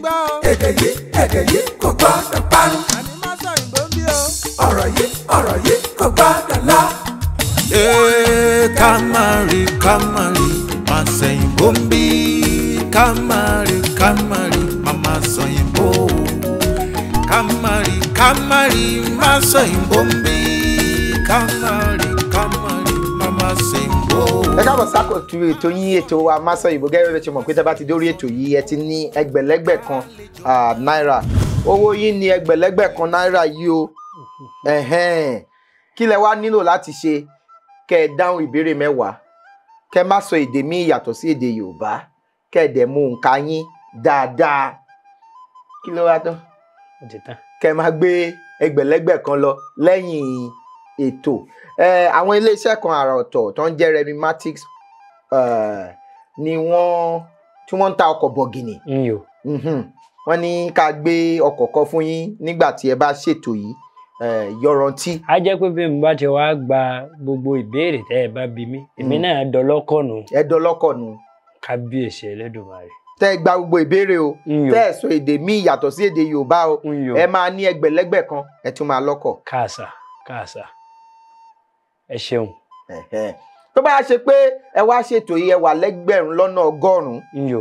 gbọ́ o. Èdè yìí, èdè yìí kò gbọ́dọ̀ parun. Àní má sọ òyìnbó ń bí o. Ọ̀rọ̀ yìí, ọ̀rọ̀ yìí kò gbọ́dọ̀ lọ. Ee, ká má rí, ká má rí, má sẹ̀yìnbó ń bí. Ká má rí, ká má rí, má má sọ̀yìnbó. Ká má rí, ká má rí, má sọ̀yìnbó ń bí. Ká má rí, ká má rí, má má sẹ̀yìnbó. Ẹ káàbọ̀ sákòtú ètò yín, ètò wa Má Sọ Òyìnbó. Gẹ́gẹ́ bí ẹ ti mọ̀ pé tẹ́ bá ti dórí ètò yìí, ẹ ti ní ẹgbẹ̀lẹ́gbẹ̀ kan náírà. Owó yín ní ẹgbẹ̀lẹ́gbẹ̀ kan náírà yìí o. Ẹ̀hẹ́n. Kí lẹ wá nílò láti ṣe? Kẹ́ ẹ dáhùn ìbéèrè 10, kẹ́ má sọ èdè míì yàtọ̀ sí èdè Yorùbá, kẹ́ ẹ dẹ̀ mú nǹka yín dáadáa. Kí ló wá tán? Ó ti tán. Kẹ́ má gbé ẹgbẹ̀lẹ́gbẹ̀ kan lọ lẹ́yìn ètò. Àwọn iléeṣẹ́ kan àrà ọ̀tọ̀ tó ń jẹ́ Remimatics ni wọ́n tí wọ́n ń ta ọkọ̀ bọ̀gìnì. N yò. Wọ́n ní ká gbé ọkọ̀ kan fún yín nígbà tí ẹ bá ṣètò yìí yọrantí. A jẹ́ pé bí mo bá ti wá gba gbogbo ìbéèrè tẹ́ ẹ bá bi mí, èmi náà dọlọ́kọ̀ nù. Ẹ dọlọ́kọ̀ nù. Kábíyèsí Ẹlẹ́dùmarè. Tẹ́ ẹ gba gbogbo ìbéèrè o, tẹ́ ẹ sọ èdè míì yàtọ̀ sí èdè Yorùbá o, ẹ máa ní ẹgbẹ̀lẹ́gbẹ̀ kan, ẹ tún máa lọ́kọ̀. Káàsà, káàsà. Ẹ ṣeun. Tó bá ṣe pé ẹ wá ṣètò yìí, ẹ wà lẹ́gbẹ̀rún lọ́nà 100. N yò.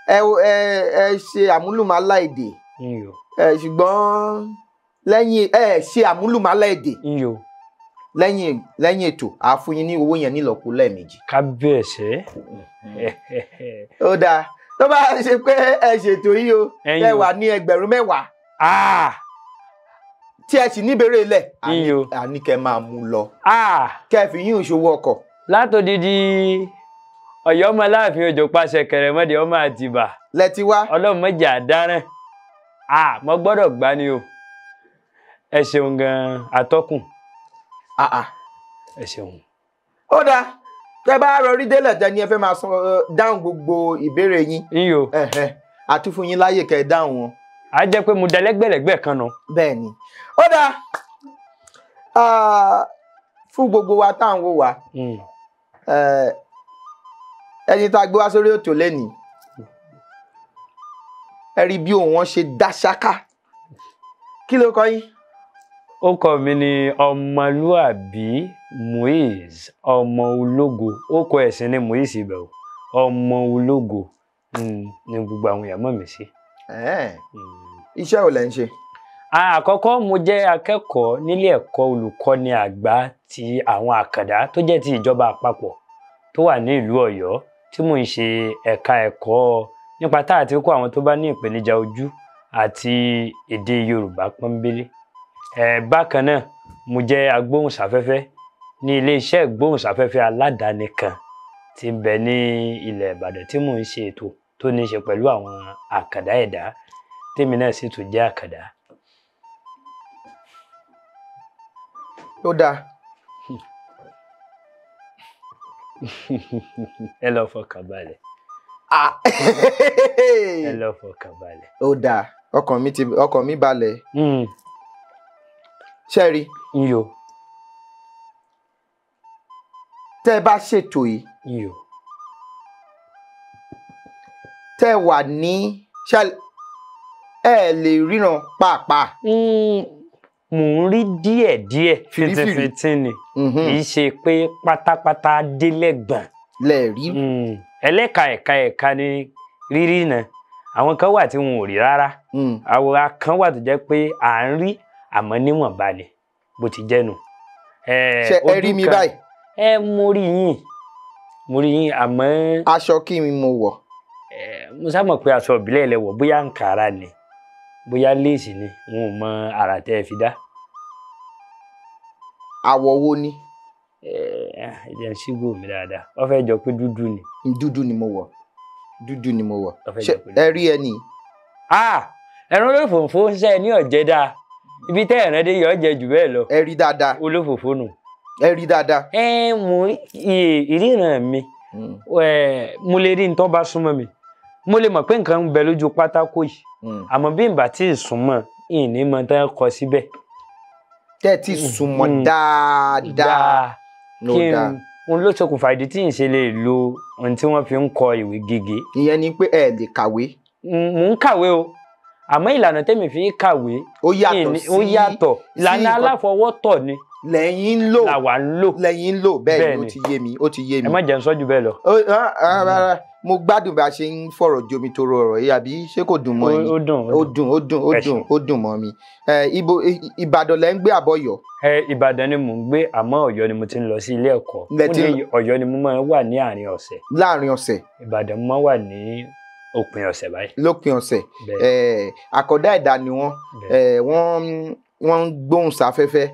Ẹ ṣe àmúlùmálà èdè. N yò. Ṣùgbọ́n lẹ́yìn ẹ ṣe àmúlùmálà èdè. N yò. Lẹ́yìn ètò, a fún yín ní owó yẹn nílọ́po lẹ́ẹ̀mejì. Kábíyèsí. Ó dáa. Tó bá ṣe pé ẹ ṣètò yìí o, ẹ wà ní ẹgbẹ̀rún 10. Tí ẹ sì níbèrè lẹ̀, àní kẹ́ máa mú lọ. Kẹ́ fi yín ìṣòwò ọkọ̀. Látòdìdí Ọ̀yọ́ ọmọ Aláàfin Òjó pàṣẹ kẹrẹmọdé ọmọ Àtìbà. Lẹ ti wá. Ọlọ́run mọ̀jà àdáràn. Mo gbọ́dọ̀ gbá ni o. Ẹ ṣeun gan-an atọ́kùn. Ẹ ṣeun. Ó dáa, tẹ́ bá rọrí délẹ̀ tẹ́ ni ẹ fẹ́ máa sọ dáhùn gbogbo ìbéèrè yín. Iyò. Àti fún yín láyè kẹ́ ẹ dáhùn wọn. A jẹ́ pé mo dẹlẹ́gbẹ̀lẹ́gbẹ̀ kan nù. Bẹ́ẹ̀ ni. Ó dáa, fún gbogbo wa tá à ń wò wá, ẹni tá a gbé wá sórí ètò lẹ́nìí, ẹ rí bí òun wọn ṣe dá ṣáká. Kí ló kọ yín? Orúkọ mi ni Ọmọlúàbí Muiz ọmọ ológo. Orúkọ ẹ̀sìn ni Muiz ibẹ̀ o. Ọmọ ológo ni gbogbo àwọn èèyàn mọ̀ mí sí. Iṣẹ́ wo lẹ ń ṣe? Àkọ́kọ́, mo jẹ́ akẹ́kọ̀ọ́ nílé ẹ̀kọ́ olùkọ́ni àgbà ti àwọn àkàndá tó jẹ́ ti ìjọba àpapọ̀ tó wà ní ìlú Ọ̀yọ́, tí mò ń ṣe ẹ̀ka ẹ̀kọ́ nípa tá àti kó àwọn tó bá ní ìpèníjà ojú àti èdè Yorùbá pọ́nbélé. Bákan náà, mo jẹ́ agbóhùnsáfẹ́fẹ́ ní ilé-iṣẹ́ ìgbóhùnsáfẹ́fẹ́ aládàáni kan tí ń bẹ ní ilẹ̀ Ìbàdàn, tí mò ń ṣe ètò tó ní í ṣe pẹ̀lú àwọn àkàndá ẹ̀dá, tèmi náà sì tún jẹ́ àkàndá. Ó dáa. Ẹ lọ fọkàn balẹ̀. Ẹ lọ fọkàn balẹ̀. Ó dáa, ọkàn mi balẹ̀. Ṣé rí? Iyò. Tẹ́ ẹ bá ṣètò yìí. Iyò. Tẹ́ ẹ wà ní ẹ lè ríran pàápàá. Mò ń rí díẹ̀díẹ̀, fìtìfìtì ni, kì í ṣe pé pátápátá délẹ̀gbọ̀n. Lẹ rí. Ẹlẹ́ka ẹ̀ka ẹ̀ka ni rírí náà. Àwọn kan wà tí wọn ò rí rárá. Àwọn kan wà tó jẹ́ pé à ń rí àmọ́ níwọ̀nba ni bó ti jẹ́ nu. Ṣé ẹ rí mi báyìí? Ẹ mo rí yín, mo rí yín àmọ́. Aṣọ kí ni mo wọ̀? Mo sá mọ̀ pé aṣọ ìbílẹ̀ lẹ wọ̀, bóyá àǹkárá ni, bóyá léèsì ni, n ò mọ àrà tẹ́ ẹ fi dá. Àwọ̀ wo ni? Ẹ jẹ́ n ṣígò mi dáadáa, ó fẹ́ jọ pé dúdú ni. Dúdú ni mo wọ̀, dúdú ni mo wọ̀. Ṣé ẹ rí ẹni? Ẹran olófòfó ń ṣe ní ọ̀jẹ̀ dáa. Ibi tẹ́ ẹ̀ràn dé yọ jẹ jù bẹ́ẹ̀ lọ. Ẹ rí dáadáa. Olófòfó nù. Ẹ rí dáadáa. Ẹ mo ìríran mi, mo lè rí n tó bá súnmọ́ mi. Mo lè mọ̀ pé nǹkan ń bẹ lójú pátákó yìí. Àmọ́ bí n bá tí ì súnmọ́, ìní mọ tán kọ síbẹ̀. Tẹ́ ẹ ti súnmọ́ dáadáa. Kí n òun ló ṣokùnfà ìdí tí n ṣe lè lo ohun tí wọ́n fi ń kọ ìwé gègé. Ìyẹn ni pé ẹ lè kàwé. Mò ń kàwé o, àmọ́ ìlànà tẹ́mi fi ń kàwé Ó yàtọ̀ sí ó yàtọ̀. Ìlànà nǹkan- aláfọwọ́tọ̀ ni lẹ́yìn ń lò làwa ń lò. Lẹ́yìn ń lò bẹ́ẹ̀ ni. Bẹ́ẹ̀ Ó ni. ti yé mi, ó ti yé Ẹ mi. má jẹ́ ń sọ́jú bẹ́ẹ̀ lọ. Rárá, mo gbádùn bí a ṣe ń fọ̀rọ̀ jomi toro ọ̀rọ̀ yìí, àbí ṣé kò dùn mọ́ yín? Ó dùn. Ó dùn, ó dùn, ó Ẹ dùn, ṣeun. ó dùn mọ́ mi. Ibo Ìbàdàn lẹ́ ń gbé àbọ̀yọ̀? Ẹ Ìbàdàn ni mò ń gbé, àmọ́ Ọ̀yọ́ ni mo ti ń lọ sí ilé ẹ̀kọ́. Lẹ Fún ti ń ní Ọ̀yọ́ ni mo máa ń wà ní àárín ọ̀sẹ̀. Láàrin ọ̀sẹ̀. Ìbàdàn mo máa ń wà ní òpin ọ̀sẹ̀ báyìí. Lópin ọ̀sẹ̀. Bẹ́ẹ̀. Àkọ́dá ẹ̀dá ni wọ́n. Bẹ́ẹ̀. Wọ́n ń gbóhùn sáfẹ́fẹ́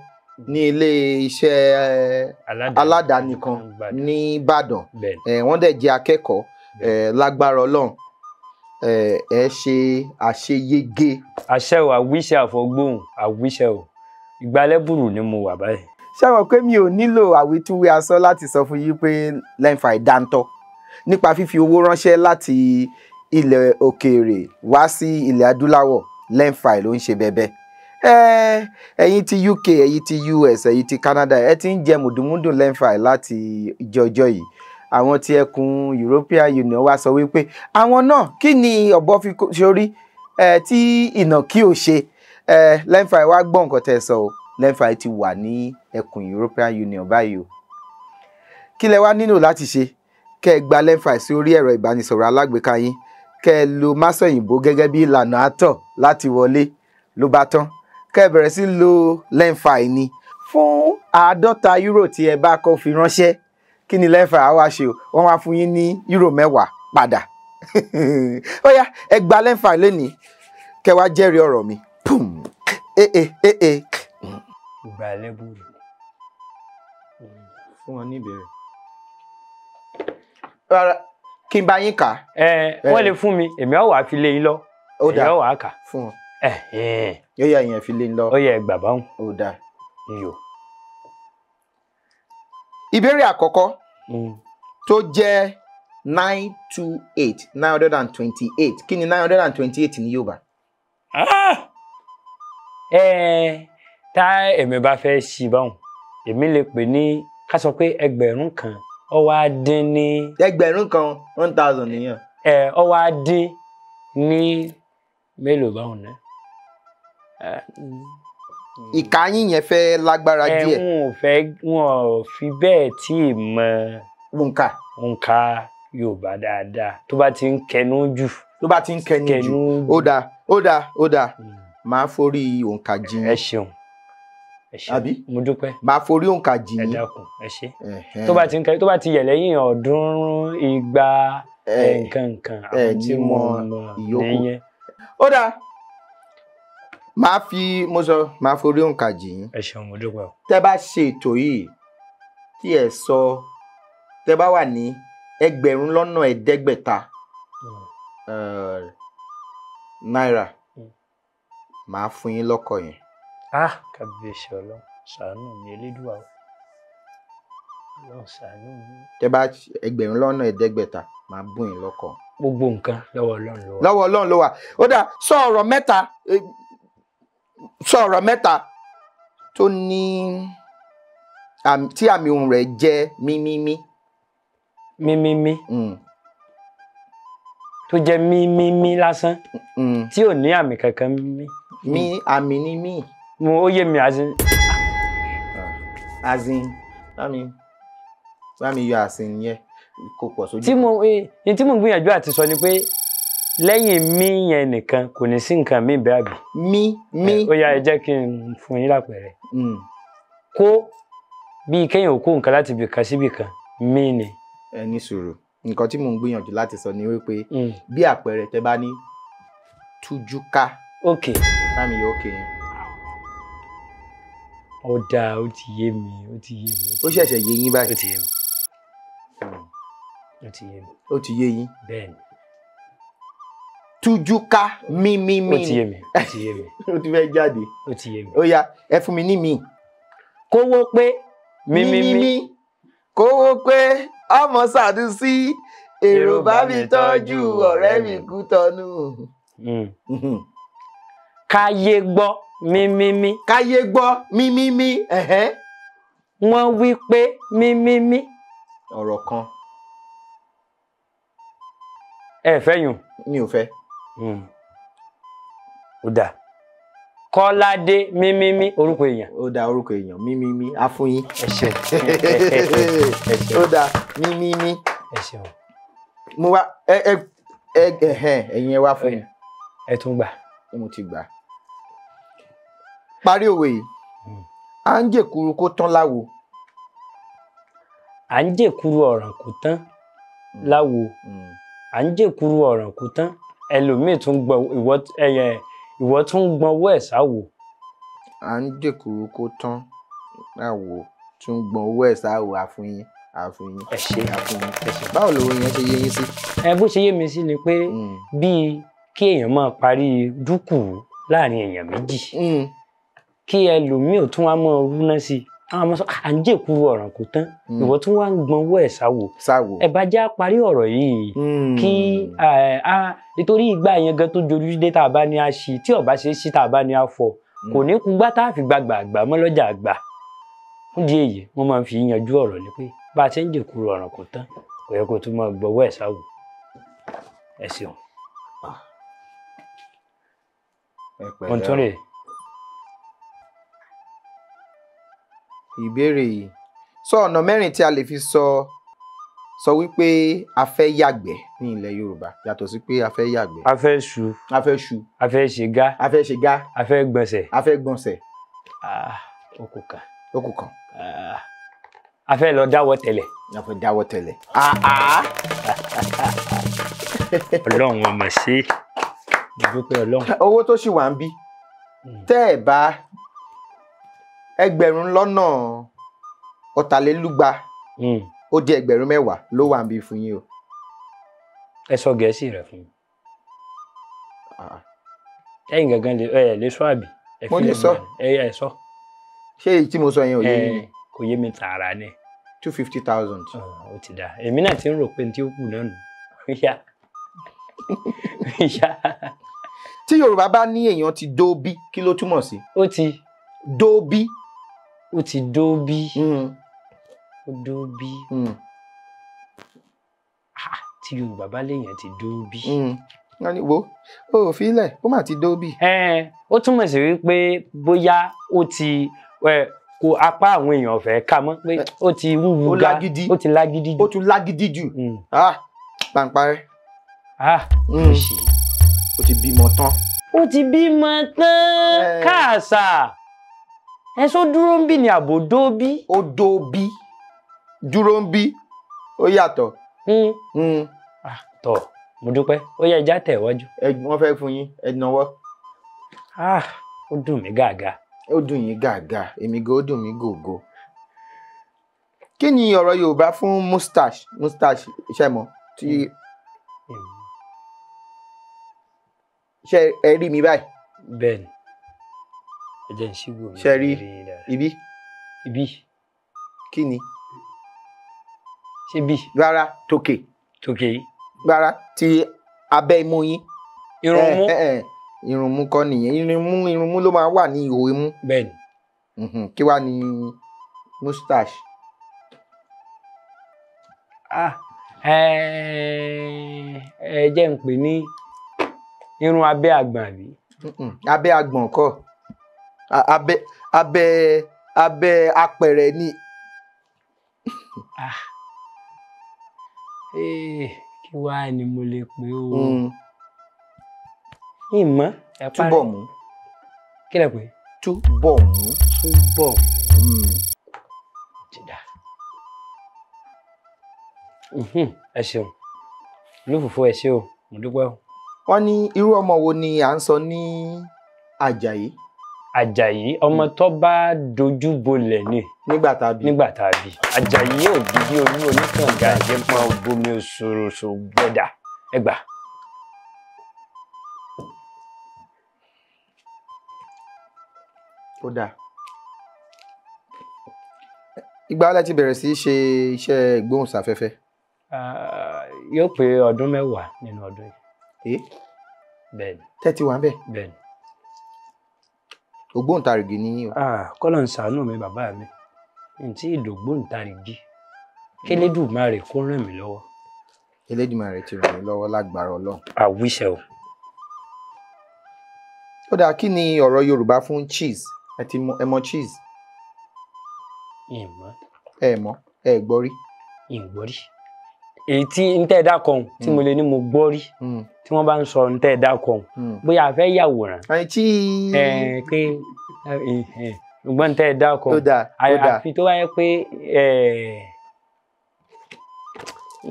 ní ilé iṣẹ́ aládàáni kan Ìbàdàn. ní Ìbàdàn. Bẹ́ẹ̀. Wọ́n dẹ̀ jẹ́ akẹ́kọ̀ọ́. Lágbára Ọlọ́run, ẹ ṣe àṣeyege. Àṣẹ o, àwíṣẹ àfọgbóhùn, àwíṣẹ o. Ìgbálẹ́bùrù ni mo wà báyìí. Ṣé mọ̀ pé mi ò nílò àwítúwé asán láti sọ fún yín pé LemFi dáńtọ́ nípa fífi owó ránṣẹ́ láti ilẹ̀ òkèèrè wá sí ilẹ̀ adúláwọ̀? LemFi ló ń ṣe bẹ̀bẹ̀. Ẹ̀yin ti UK, ẹ̀yin ti US, ẹ̀yin ti Canada, ẹ ti ń jẹ mùdùmúdùn LemFi láti ìjọ ọjọ́ yìí. Àwọn tí ẹkùn European Union wá sọ wípé àwọn náà, kí ni ọ̀bọ fi sórí tí ìnàkí ò ṣe? LemFi wá gbọ́ nǹkan tẹ́ ẹ sọ o. LemFi ti wà ní ẹkùn European Union báyìí o. Kí lẹ wá nílò láti ṣe? Kẹ́ ẹ gba LemFi sí orí ẹ̀rọ ìbánisọ̀rọ̀ alágbèéká yín, kẹ́ ẹ lo Másọ̀yìnbó gẹ́gẹ́ bí ìlànà àtọ̀ láti wọlé, ló bá tán. Kẹ́ ẹ bẹ̀rẹ̀ sí lo LemFi ni. Fún €50 tí ẹ bá kọ́ fi ránṣẹ́, kí ni LemFi á wá ṣe o? Wọ́n wá fún yín ní €10 padà. Ó yá, ẹ gba LemFi lónìí, kẹ́ wá jẹ́rìí ọ̀rọ̀ mi. Pum eh eh eh eh. Ìgbálẹ́bùrù. Fún wọn ní ìbéèrè. Rárá, kí n bá yín kà á. Ẹ wọ́n lè fún mi, èmi á wàá fi lé yín lọ. Ó Èmi dáa. á wàá kà. Fún wọn. Ẹ̀hẹ́n. Yóò yá ìyẹn fi lé ń lọ. Ó yẹ ẹgbà báwọn. Ó dáa. Iyò. Ìbéèrè àkọ́kọ́ tó jẹ́ 928, 928, kí ni 928 ní Yorùbá? Ah! Ẹ tá èmi bá fẹ́ ṣí báwọn, èmi lè pè ní ká sọ pé 1000 ó wá dín ní 1000, 1,000 nìyẹn. Ẹ ó wá dín ní mélòó báwọn náà? Ìka yín yẹn fẹ́ lágbára Ẹ díẹ̀. Wọn ò fẹ́, wọn ò fi bẹ́ẹ̀ tí ì mọ Òǹkà. òǹkà Yorùbá dáadáa, tó bá ti ń kẹnu jù. Tó bá ti ń kẹnu jù. Kẹnu. Ó dáa, ó dáa, ó dáa. Màá forí òǹkà jì Ẹ yín. ṣeun, ẹ ṣeun. Àbí? Mo dúpẹ́. Màá forí òǹkà jì Ẹ yín. dákun, ẹ ṣé. Ẹ̀hẹ́n. Tó bá ti ń kẹ, tó bá ti yẹ̀ lẹ́yìn 300, 200, nǹkan nǹkan Ẹ àwọn tí ní mo mọ mọ̀ ìyókù. nìyẹn. Ó dáa, màá fi, mo sọ, màá forí òǹkà jì yín. Ẹ ṣeun, mo dúpẹ́ o. Tẹ́ bá ṣe ètò yìí tí ẹ sọ, tẹ́ bá wà ní 7,500 náírà, màá fún yín lọ́kọ̀ yẹn. Ah, kábíyèsí Ọlọ́run, ṣàánú mi Elédùà o. Ọlọ́run ṣàánú mi. Tẹ́ bá 7,500, màá bùn yín lọ́kọ̀. Gbogbo nǹkan lọ́wọ́ Ọlọ́run ló wà. Lọ́wọ́ Ọlọ́run ló wà. Ó dáa, sọ ọ̀rọ̀ mẹ́ta, sọ ọ̀rọ̀ mẹ́ta tó ní tí àmì ohùn rẹ̀ jẹ́ mímímí. Mímímí. Tó jẹ́ mímímí lásán, tí ò ní àmì kankan mí. Mí, àmì ni mí. Mo ó yé mi as in. As in, bá mi yọ as in yẹn kò pọ̀ sójú. Tí mo tí mo ń gbìyànjú àti sọ ni pé lẹ́yìn mí yẹn nìkan, kò ní sí nǹkan míì bẹ́ẹ̀, àbí? Mí, mí. Ó yá, ẹ jẹ́ kí n fún yín lápẹẹrẹ. Kó, bíi kéèyàn ò kó nǹkan láti ibì kan síbì kan, mí ni. Ẹ ní sùúrù, nǹkan tí mò ń gbìyànjú láti sọ ni wípé bí àpẹẹrẹ, tẹ bá ní tújúká. Ok. Bá mi yọ òkè yẹn. Ó dáa, ó ti yé mi, ó ti yé mi. Ó ṣẹ̀ṣẹ̀ yé yín báyìí? Ó ti yé mi, ó ti yé mi. Ó ti yé yín. Bẹ́ẹ̀ ni. Tújúká, mí mí mí. Ó ti yé mi, ó ti yé mi. Ó ti fẹ́ jáde. Ó ti yé mi. Ó yá, ẹ fún mi ní mi. Kówó pé mí mí mí. Kówó pé ọmọ Sàdúsí, èrò bá mi tọ́jú ọ̀rẹ́ mi kú tọ́nú. Káyé gbọ́ mí mí mí. Káyé gbọ́ mí mí mí. Ẹ̀hẹ́n. Wọ́n wí pé mí mí mí. Ọ̀rọ̀ kan. Ẹ fẹ́ yùn. Mi ò fẹ́. Ó dà. Kọ́ládé mímímí orúkọ èèyàn. Ó dà, orúkọ èèyàn mímímí á fún yín. Ẹ ṣeun. Ó dà, mímímí. Ẹ ṣeun. Mo wá ẹ ẹ ẹ ẹhẹn ẹ̀yin ẹ wá fún mi. Ẹ tún gbà. Mo ti gbà. Parí òwe yìí. À ń jèkuru kó tán láwo. À ń jèkuru ọ̀ràn kó tán láwo. À ń jèkuru ọ̀ràn kó tán, ẹlòmíì tún gbọ́ ìwọ tún gbọ́n owó ẹ̀ sáwo. À ń jèkuru kó tán láwo tún gbọ́n owó ẹ̀ sáwo. Àfúnyín àfúnyín. Ẹ ṣé. Àfúnyín. Báwo lòwe yẹn ṣe yé yín sí? Ẹ bó ṣe yé mi sí ni pé bíi kí èèyàn máa parí dúkùú láàrin èèyàn méjì, kí ẹlòmíì ò tún wá máa rúná sí i, àwọn ọmọ sọ à ń jèkuru ọ̀ràn kó tán, ìwọ tún wá ń gbọ́n owó ẹ̀ sáwo. Ẹ bá já parí ọ̀rọ̀ yìí kí nítorí ìgbà yẹn gan tó jojú dé tá a bá ní a ṣí, tí ọba ṣe é ṣí tá a bá ní a fọ, kò ní kú gbá tá a fi gbàgbà àgbà mọ́ lọ́jà àgbà. Fún di èyí wọ́n máa ń fi yanjú ọ̀rọ̀ ni pé bá a ṣe ń jèkuru ọ̀ràn kó tán, kò yẹ kó tún máa gbọ́n owó ẹ̀ sáwo. Ẹ ṣeun. Ohun tún rèé. Ìbéèrè yìí sọ ọ̀nà mẹ́rin tí a lè fi sọ wípé a fẹ́ yàgbẹ́ ní ilẹ̀ Yorùbá, yàtọ̀ sí pé a fẹ́ yàgbẹ́. A fẹ́ ṣu. A fẹ́ ṣu. A fẹ́ ṣe gá. A fẹ́ ṣe gá. A fẹ́ gbọ̀nsẹ̀. A fẹ́ gbọ̀nsẹ̀. Ó kù kan. Ó kù kan. A fẹ́ lọ dáwọ́ tẹ̀lẹ̀. A fẹ́ dáwọ́ tẹ̀lẹ̀. Ọlọ́run ọmọ sí dúpẹ́ Ọlọ́run. Owó tó sì wà ń bí tẹ́ ẹ̀ bá 2,200 ó di 10,000 ló wà ń bí fún yín o. Ẹ sọ Gẹ̀ẹ́sì rẹ fún mi. Ẹ̀yin gangan lè ẹ lè sọ àbí. Mo lè sọ. Ẹ sọ. Ṣé èyí tí mo sọ yẹn ò yé mi? Kò yé mi tààrà ni. 250,000. Ó ti dà, èmi náà ti ń rò pé ní tí ó kù náà nù. Tí Yorùbá bá ní èèyàn ti dóbí, kí ló túmọ̀ sí? Ó ti dóbí. Ó ti dóbí. Ó dóbí. Tí Yorùbá bá léèyàn ti dóbí. Wọ́n ní wo ó fi ilẹ̀ ó mà ti dóbí. Ó túmọ̀ sí wípé bóyá ó ti kó apá àwọn èèyàn fẹ́ ká mọ́ pé ó ti wúwo ga, ó ti lágídí jù. Ó tún lágídí jù. Pàǹparẹ́. Ó ti bímọ tán. Ó ti bímọ tán káàsà. Ẹ sọ dúró ń bí ni àbò dóbí. Ó dóbí. Dúró ń bí ó yàtọ̀. Tọ́ mo dúpẹ́, ó yẹ ẹja tẹ̀ wájú. Wọ́n fẹ́ fún yín, ẹ náwó. Ó dùn mí gàgà. Ó dùn yín gàgà, èmi gan ó dùn mí gògó. Kí ni ọ̀rọ̀ Yorùbá fún mustache? Mustache ṣe mọ̀ tí ṣe ẹ rí mi báyìí. Bẹ́ẹ̀ni, ẹ jẹ́ n ṣígò mi. Ṣe rí ibi. Ibi. Kí ni? Ṣé bí? Rárá, tòkè. Tòkè yìí. Rárá, ti abẹ́ imú yín. Irun mú. Irun mú kọ́ nìyẹn. Irun mú ló máa wà ní ihò imú. Bẹ́ẹ̀ni. Kí wá ní mustache? Ẹ jẹ́ n pè ní irun abẹ́ àgbọ̀n àbí? Abẹ́ àgbọ̀n kọ́. Abẹ́ apẹ̀rẹ̀ ni. Kí wá ni mo lè pè ó? Ìmọ̀ ẹ parí. Túbọ̀ mú. Kí lẹ pè? Túbọ̀ mú. Túbọ̀ mú. Ti dà. Ẹ ṣeun. Olúfùfú ẹ ṣé o, mo dúpẹ́ o. Wọ́n ní irú ọmọ wo ni à ń sọ ní Àjàyí? Àjàyí ọmọ tó bá dojú bolẹ̀ ni. Nígbà tá a bí. Nígbà tá a bí. Àjàyí ògidì olú oníkànga ìjẹpọn bomi òṣòroṣò gbọdà ẹgbà. Ó dáa. Ìgbà wo lẹ ti bẹ̀rẹ̀ sí í ṣe iṣẹ́ ìgbóhùnsáfẹ́fẹ́? Yóò pé ọdún 10 nínú ọdún yìí. Bẹ́ẹ̀ni. Tẹ́tí wà ń bẹ̀? Bẹ́ẹ̀ni. Ògbóǹtarìgì ni yín o. Kọ́lọ̀ ń ṣàánú mi bàbá mi, n tí ìdògbóǹtarìgì, k'Elédùmarè kó ràn mí lọ́wọ́. Elédùmarè ti ràn mí lọ́wọ́ lágbára Ọlọ́run. Àwíṣẹ o. Ó dáa, kí ni ọ̀rọ̀ Yorùbá fún cheese? Ẹ ti mọ, ẹ mọ cheese? Ìmọ̀. Ẹ mọ̀, ẹ gbọ́ rí? Ìgbọ́ rí. Èyí tí ń tẹ́ ẹ dákọ̀ ọ̀hún tí mo lè ní mo gbọ́ rí, tí wọ́n bá ń sọ ń tẹ́ ẹ dákọ̀ ọ̀hún, bóyá a fẹ́ yàwòrán. Ẹni cheese. Ẹ pé ṣùgbọ́n ń tẹ́ ẹ dákọ̀ Ó dáa, ó dáa. Àfi tó wáyé pé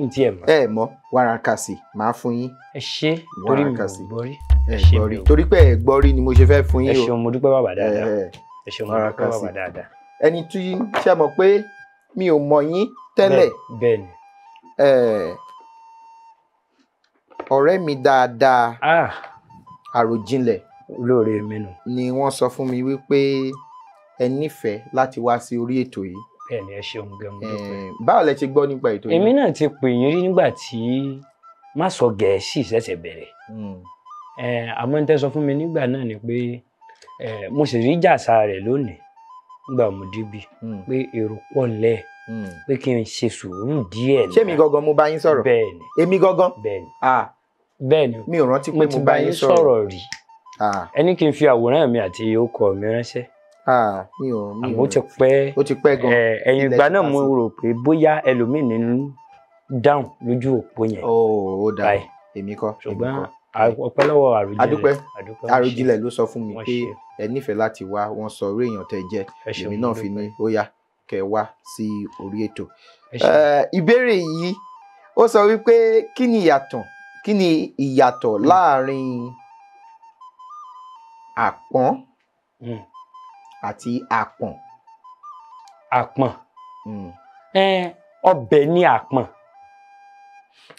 n tiẹ̀ mọ̀. Ẹ mọ̀, wàràkàsì máa fún yín. Ẹ ṣé, torí mi ò Wàràkàsì. gbọ́ rí. Ẹ Ẹ ṣé gbọ́ rí. mi ò. Torí pé ẹ gbọ́ rí ni mo ṣe fẹ́ fún Ẹ yín o. ṣeun, mo dúpẹ́ bàbá dáadáa. Ẹ ṣeun, mo dúpẹ́ Wàràkàsì. bàbá dáadáa. Ẹni tí ṣe mọ̀ pé mi ò mọ̀ yín tẹ́lẹ̀. Bẹ́ẹ̀ ni. Ọ̀rẹ́ mi dáadáa, Àròjinlẹ̀, Olóore mi nù. ni wọ́n sọ fún mi wípé ẹ nífẹ̀ẹ́ láti wá sí orí ètò yìí. Bẹ́ẹ̀ ni, ẹ ṣeun gan, mo dúpẹ́. Báwo lẹ ṣe gbọ́ nípa ètò yìí? Èmi náà ti pè yín rí nígbà tí má sọ Gẹ̀ẹ́sì ṣẹ̀ṣẹ̀ bẹ̀rẹ̀. Àmọ́ ń tẹ́ sọ fún mi nígbà náà ni pé mo sì rí jàsà rẹ̀ lónìí nígbà mo débi pé èrò pọ̀ ńlẹ̀, pé kí n ṣe sùúrù díẹ̀. Ṣé mi gangan mo bá yín sọ̀rọ̀? Bẹ́ẹ̀ ni. Èmi gangan? Bẹ́ẹ̀ ni. Bẹ́ẹ̀ ni. Mi ò rántí pé Mo ti mo bá yín sọ̀rọ̀ rí. Ah. Ẹ ní kí n fi àwòrán mi àti orúkọ mi ránṣẹ́. Mi ò, mi Àmọ́ ò. ó ti pẹ́. Ó ti pẹ́ gan. Ẹ̀yìn Ilẹ̀ ìgbà ti náà ta mo sí. rò pé bóyá ẹlòmíì ní dáhùn lójú òpó yẹn. Ó dáa. Báyìí. Èmi kọ́, èmi Ṣùgbọ́n kọ́. ọpẹ́ lọ́wọ́ Àròjinlẹ̀. Adúpẹ́. Adúpẹ́, Àròjinlẹ̀ ló sọ fún mi wọ́n pé ṣe. ẹ nífẹ̀ẹ́ láti wá, wọ́n sọ orí èèyàn tẹ́ jẹ́. Ẹ ṣeun, Èmi náà mo fi dúpẹ́. ní ó yá kẹ́ wá sí orí ètò. Ẹ ṣeun. Ìbéèrè yìí ó sọ wípé kí ni ìyàtọ̀, kí ni ìyàtọ̀ láàrin àpọ́n àti àpọ̀n? Àpọ̀n. Ọbẹ̀ ni àpọ̀n.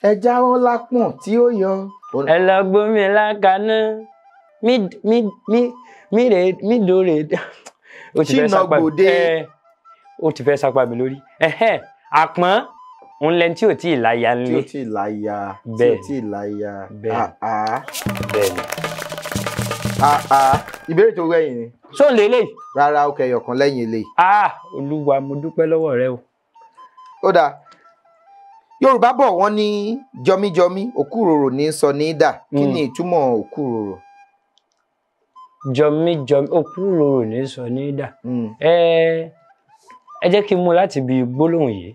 Ẹ jáwọ́ lápọ̀n tí ó yọ. Ẹ lọ gbómi lákaná. Mi mi mi mi rè mi dòrè. Ó ti fẹ́ Ṣínà sápá mi. gbòde. Ó ti fẹ́ sápá mi lórí. Àpọ́n òun lẹni tí ò tí ì láya Tí ńlé. ò tí ì láya. Tí ò Bẹ́ẹ̀ tí ì láya. Bẹ́ẹ̀. Bẹ́ẹ̀ ni. Ìbéèrè tó gbẹ̀yìn ni. Ṣó ń lélẹ̀? Rárá, ó kẹyọ̀ kan lẹ́yìn eléyìí. Olúwa, mo dúpẹ́ lọ́wọ́ rẹ o. Ó dáa. Yorùbá bọ̀ wọ́n ní jọmíjọmí òkúròrò ní sọ ní dà. Kí ni ìtumọ̀ òkúròrò? Jọmíjọmí òkúròrò ní sọ ní dà. Ẹ jẹ́ kí n mú láti ibi gbólóhùn yìí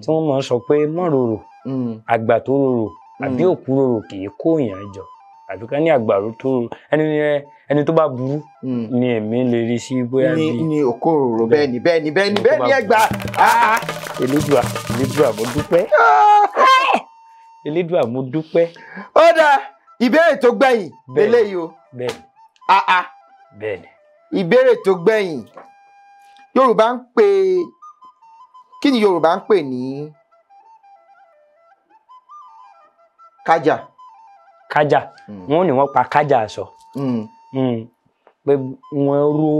tí wọ́n máa ń sọ pé mọ́ròrò, àgbà tó rorò àbí òkúròrò kì í kó èèyàn jọ, àbí ká ní àgbà tó rorò ẹni tó bá burú ni èmi lè rí sí bóyá bí. Ní òkúròrò. Bẹ́ẹ̀ ni, bẹ́ẹ̀ ni, bẹ́ẹ̀ ni, bẹ́ẹ̀ ni, ẹ gbà. Elédùà, Elédùà, mo dúpẹ́. Elédùà, mo dúpẹ́. Ó dáa, ìbéèrè tó gbẹ̀yìn eléyìí o. Bẹ́ẹ̀ ni. Bẹ́ẹ̀ ni. Ìbéèrè tó gbẹ̀yìn. Yorùbá ń pè, kí ni Yorùbá ń pè ní kájà? Kájà, wọ́n ní wọ́n pa kájà aṣọ. Pé wọ́n ró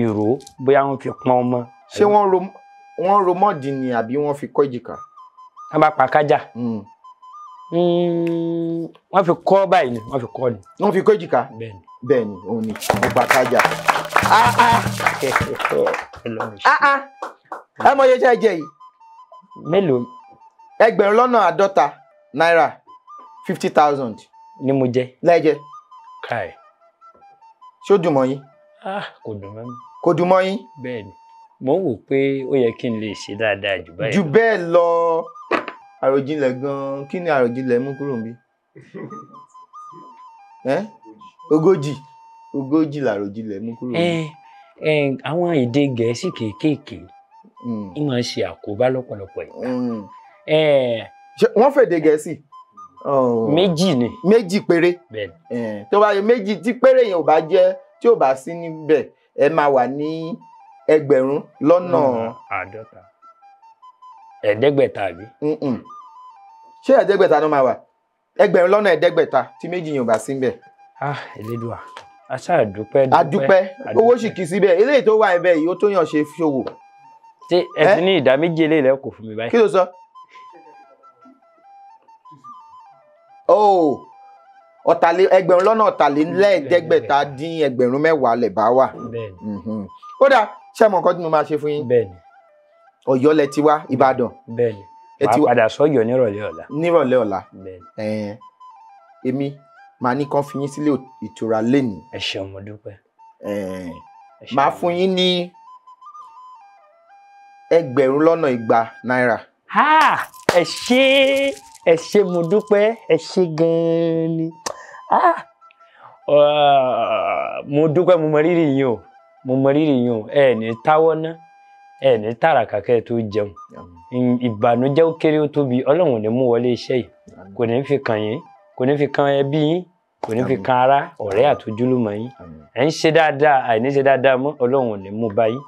ìró, bóyá wọ́n fi pọn ọmọ. Ṣé wọ́n ro mọ́ọ̀dì ni àbí wọ́n fi kọ́ èjìká? Wọ́n bá pa kájà. Wọ́n fi kọ́ báyìí ni, wọ́n fi kọ́ ni. Wọ́n fi kọ́ èjìká? Bẹ́ẹ̀ ni. Bẹ́ẹ̀ ni, òun ni, mo pa kájà. Ẹ mọ iye tí ẹ jẹ yìí. Mélòó? 50,000 náírà, 50,000. Ni mo jẹ. Lẹ́jẹ̀. Káì. Ṣé ó dùn mọ́ yín? Kò dùn mọ́ mi. Kò dùn mọ́ yín? Bẹ́ẹ̀ ni, mo ń wò pé ó yẹ kí n lè ṣe dáadáa jù báyìí Jù lọ. bẹ́ẹ̀ lọ. Àròjinlẹ̀ gan-an, kí ni Àròjinlẹ̀ mú kúrò níbí? 40. 40 làròjinlẹ̀ mú kúrò níbí. Àwọn èdè Gẹ̀ẹ́sì kéékèèké ń máa ń ṣe àkóbá lọ́pọ̀lọpọ̀ ìgbà. Ṣé wọ́n fèdè Gẹ̀ẹ́sì? Méjì ni. Méjì péré. Bẹ́ẹ̀ ni. Tó bá yẹ méjì tí péré yẹn ò bá jẹ́, tí ò bá sí níbẹ̀, ẹ máa wà ní 50,000. 5,000 àbí? Ṣé 500 ló máa wà? 5,000 tí méjì yẹn ò bá sí níbẹ̀. Elédùà, a ṣáà dúpẹ́. A dúpẹ́, owó sì kì í síbẹ̀, eléyìí tó wà níbẹ̀ yìí ó tó yàn ṣe ṣòwò. Ṣé ẹ ti ní ìdá méjì eléyìí lẹ́kọ̀ọ́ fún mi báyìí? Kí ló sọ? Oh, 5,310,000 lẹ̀ bá wà. Bẹ́ẹ̀ni. Ó dáa, ṣé mọ nǹkan tí mo máa ṣe fún yín? Bẹ́ẹ̀ni. Ọ̀yọ́ lẹ ti wá, Ìbàdàn. Bẹ́ẹ̀ni. Ẹ ti Màá padà sọ́yọ́ nírọ̀lẹ́ ọ̀la. Nírọ̀lẹ́ ọ̀la. Bẹ́ẹ̀ni. Èmi Màá ní kán fi yín sílé ìtura lénìí. Ẹ ṣeun, mo dúpẹ́. Màá fún yín ní 2,200 náírà. Ẹ ṣé, ẹ ṣé, mo dúpẹ́, ẹ ṣé gan-an ni. Mo dúpẹ́, mo mọ rírì yín o, mo mọ rírì yín o. Ẹ ní táwọ́ ná, ẹ ní tàràkà kẹ́ ẹ tó jẹun. Ìbànújẹ́ ó kéré ó tóbi, Ọlọ́run ò ní mú wọlé iṣẹ́ yìí, kò ní fi kàn yín, kò ní fi kan ẹbí yín, kò ní fi kan ará, ọ̀rẹ́ àtojúlùmọ̀ yín. Ẹ ń ṣe dáadáa, àìní ṣe dáadáa mọ́, Ọlọ́run ò ní mú bá yín.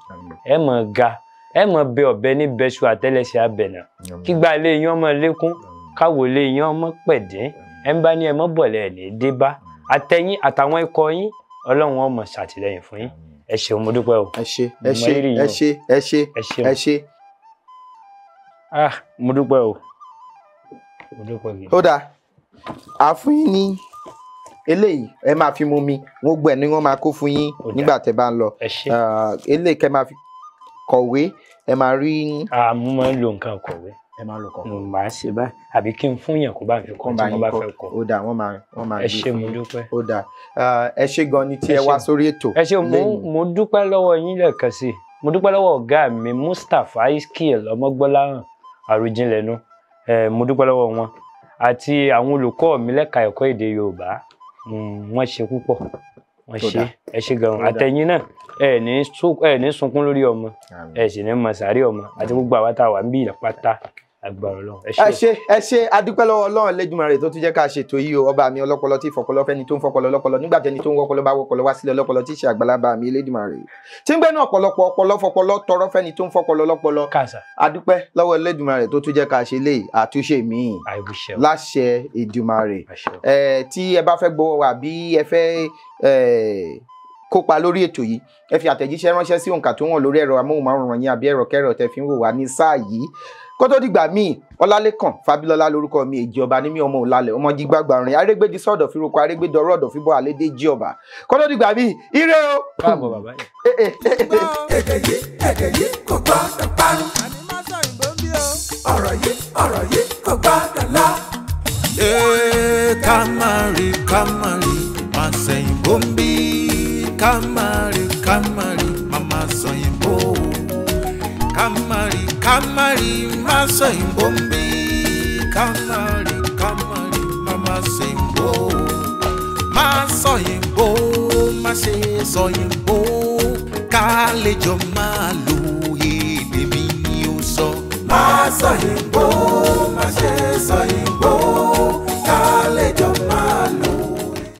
Ẹ mọ̀ ga, ẹ mọ̀ bẹ ọ̀bẹ ní bẹ́ṣu àtẹ́lẹsẹ̀ abẹ̀nà, kígbà ilé yín ọmọ lékún, káwọ ilé yín ọmọ pẹ̀dín. Ẹ ń bá ní ẹ mọ́ bọ̀lẹ̀ ẹ̀ ní dé bá àtẹ̀yìn àtàwọn ikọ̀ yín, Ọlọ́run ó máa ṣàtìlẹ́yìn fún yín. Ẹ ṣeun, mo dúpẹ́ o. Ẹ ṣé, ẹ ṣé, ẹ ṣé, ẹ ṣé, ẹ ṣé. Mo dúpẹ́ o, mo dúpẹ́ gidi. Ó dáa, a fún yín ní eléyìí, ẹ máa fi mú mi, wọ́n gbẹ ni wọ́n máa kó fún yín nígbà tẹ́ bá ń lọ. Eléyìí kẹ́ máa fi kọ̀wé, ẹ máa rí. Mo máa ń lo nǹkan kọ̀wé. Ẹ máa lo kọ̀wé. Mo máa ṣe báyìí, àbí kí n fún yàn kó bá fi kọ tí mo bá fẹ́ kọ. Ó dáa, wọ́n máa gbé. Ẹ ṣé, mo dúpẹ́. Ó dáa, ẹ ṣé gan ni tí ẹ wá sórí ètò. Ẹ ṣé, mo dúpẹ́ lọ́wọ́ yín lẹ́ẹ̀kan sí i. Mo dúpẹ́ lọ́wọ́ ọ̀gá mi Mustapha Iskiel Ọmọgbọ́láhàn Àròjinlẹ̀ nu. Mo dúpẹ́ lọ́wọ́ wọn àti àwọn olùkọ́ mi lẹ́ka ẹ̀kọ́ èdè Yorùbá. Wọ́n ṣe púpọ̀, wọ́n ṣe. Ẹ ṣé gan. Àtẹ̀yìn náà, ẹ ní sunkún lórí ọmọ, ẹ sì ní mọ sàárè ọmọ, àti gbogbo àwa tá a wà ń bí ìlàpátá, agbára Ọlọ́run. Ẹ ṣé, ẹ ṣé, adúpẹ́ lọ́wọ́ Ọlọ́run Elédùmarè tó tún jẹ́ ká ṣètò yìí o. Ọba mi ọlọ́pọlọ tí ìfọpọlọ fẹ́ni tó ń fọpọlọ lọ́pọlọ, nígbà tẹni tó ń wọpọlọ bá wọpọlọ wá sílẹ̀ ọlọ́pọlọ tí í ṣe àgbàlagbà mi Elédùmarè tí ń gbẹ́nu ọ̀pọ̀lọpọ̀ ọpọlọ fọpọlọ tọrọ fẹ́ni tó ń fọpọlọ lọ́pọlọ. Adúpẹ́ lọ́wọ́ Elédùmarè tó tún jẹ́ ká ṣe léyìí àtúnṣe míì láṣẹ Èdùmarè. Tí ẹ bá fẹ́ gbọ́ wa bí ẹ fẹ́ kópa lórí ètò yìí, ẹ fi àtẹ̀jíṣẹ́ ránṣẹ́ sí òǹkà tó wọ̀n lórí ẹ̀rọ amóhùnmáwòrán yín àbí ẹ̀rọ kẹ́rọ tẹ́ fi ń wò wá ní sáà yìí. Kó tó dìgbà míì, Ọlálékàn Fábílọ́lá lórúkọ mi, èjì ọba ní mí, ọmọ òlàlẹ̀, ọmọ jígbàgbà rìn arégbèdì sọ̀dọ̀ fíroko arégbèdọ̀rọ̀ ọ̀dọ̀ fíbọ̀ àlédè jí ọba. Kó tó dìgbà míì, ire o. Káàbọ̀ bàbá yẹn. Èdè yìí, èdè yìí kò gbọ́dọ̀ parun. Ọ̀rọ̀ yìí, ọ̀rọ̀ yìí kò gbọ́dọ̀ lọ. Ká má rí, ká má rí, má sẹ́yìn bó ń bí. Ká má rí, ká má rí, má má sọ̀yìn bó. Ká má rí, ká má rí, má sọ̀yìn bó ń bí. Ká má rí, ká má rí, má má sọ̀yìn bó. Má sọ̀yìn bó, má ṣe sọ̀yìn bó. Ká lè jọ máa lo èdè mi ni ó sọ. Má sọ̀yìn bó, má ṣe sọ̀yìn bó.